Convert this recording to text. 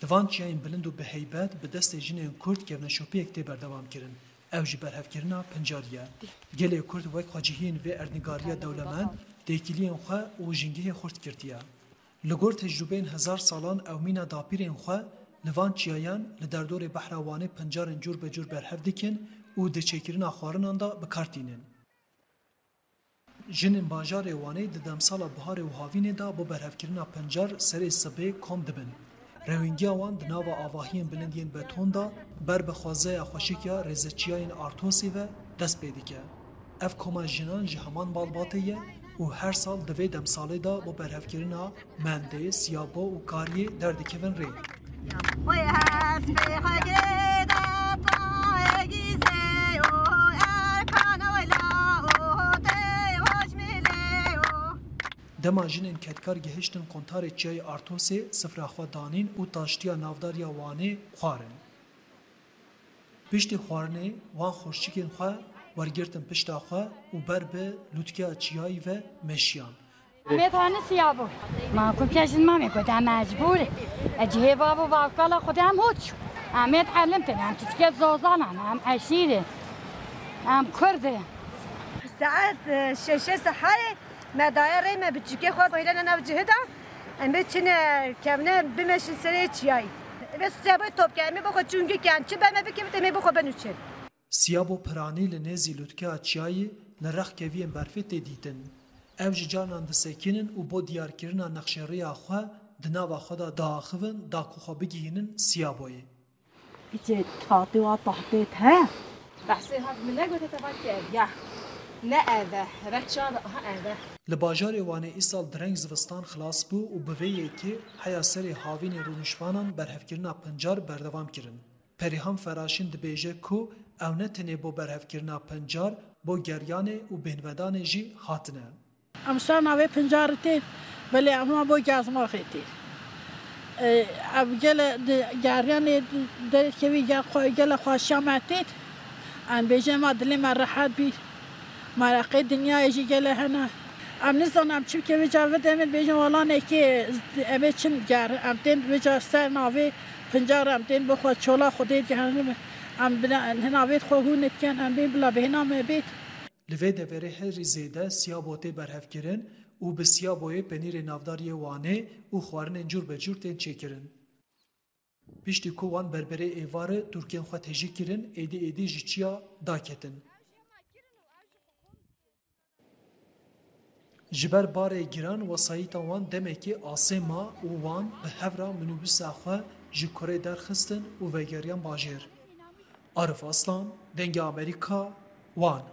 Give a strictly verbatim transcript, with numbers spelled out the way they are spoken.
Li van çiyayên bilind û bi heybet bi destê jinên Kurd kevneşopiyek tê berdewam kirin. Ew jî berhevkirina Pincarî ye. Gelê Kurd wek xwecihiyên vê erdnîgariya dewlemend têkiliyên xwe û jîngehê xurt girtiye. Li gor tecrûbeyên hezar salan ew mîna dapîrên xwe li van çiyayan li derdorê behra Wanê pincarên cûr be cûr berhev dikin û di çêkirina xwarinan de bi kar tînin. Jinên bajarê Wanê di demsala biharê û havînê de bo berhevkirina pincar serê sibê kom dibin. Rewîngiya wan di nava avahiyên bilind yên beton de ber bi xwezeya xweşik ya rêzeçiyayên Artosê ve dest pê dike. Ev koma jinan ji heman malbatê ye û her sal di vê demsalê de bo berhevkirina mendê, siyabo û kariyê derdikevin rê. Dema jinên kedkar gihiştin quntarê çiyayê Artosê, sifra xwe danîn û taştiya navdar ya Wanê xwarin. Piştî xwarinê wan xorçikên xwe wergirtin pişta xwe û ber bi lûtkeya çiyayî ve meşiyan. Em ê tane siya bû. Ma ku keşin mamê ku te mecbûr e. E, cihê bab û bavkala xwe de em hoç. Em ê elim tine, em piçke zozanan, em eşîr in. Em kurd in. Saet, e, şeşê seherê me daye rê me bi çikê xwe xwêrene nav cihê de. Em ê çine kevne bimeşin serê çiyayî. Em ê siya bê top ke, em ê bixwe çûngî ken, çi be me bikevit, em ê bixwe benûçin. Siyabo piranî li nêzî lûtkeya çiyayî li rexkeviyên berfê tê dîtin. Ew ji carinan disekinin û bo diyarkirina nexşerêya xwe di nava xwe de diaxivin da ku xwe bigihînin Siyaboyê. Îçê tatî wa tahtê te. Behsê hat min negote te vat ki ev ya. Ne ev e. Eve çav e, aha ev e. Li bajarê Wanê îsal direng zivistan xilas bû û bi vê yekê heya serê havînê rûniştvanan berhevkirina pincar berdewam kirin. Perîhan Feraşîn dibêje ku ew ne tenê bo berhevkirina pincar, bo geryanê û bêhnvedanê jî hatine. Em ser navê pincarê tên, belê em wan bo gezmaxê tên. E, ev gele di geryanê derkevî gel xwe, gele xweşiya me têt. Em bêje ma dilê me rehet bî. Mereqê dinyayê jî gele hene. Em nizanin em çi bike vêca videmên bêjin walanekê em ê çin ger. Em tên vêca ser navê pincar em tên bixwe çola Xwedê digerin. Em bina, hina vê xwe hûn dikin, em bên bila bêhna me bêt. Li vê deverê herî zêde Siyabo tê berhevkirin û bi Siyaboyê penîrê navdar yê Wanê û xwarinên cûr be cûr tên çêkirin. Piştî ku wan berberê êvarê tûrkên xwe tejî kirin, êdî êdî ji çiya daketin. Ji ber barê giran wesayîta wan demekê asê ma û wan bi hev re minîbusa xwe ji kurê derxistin û vegeriyan bajêr. Arif Aslan, Dengê Amerîka, Wan.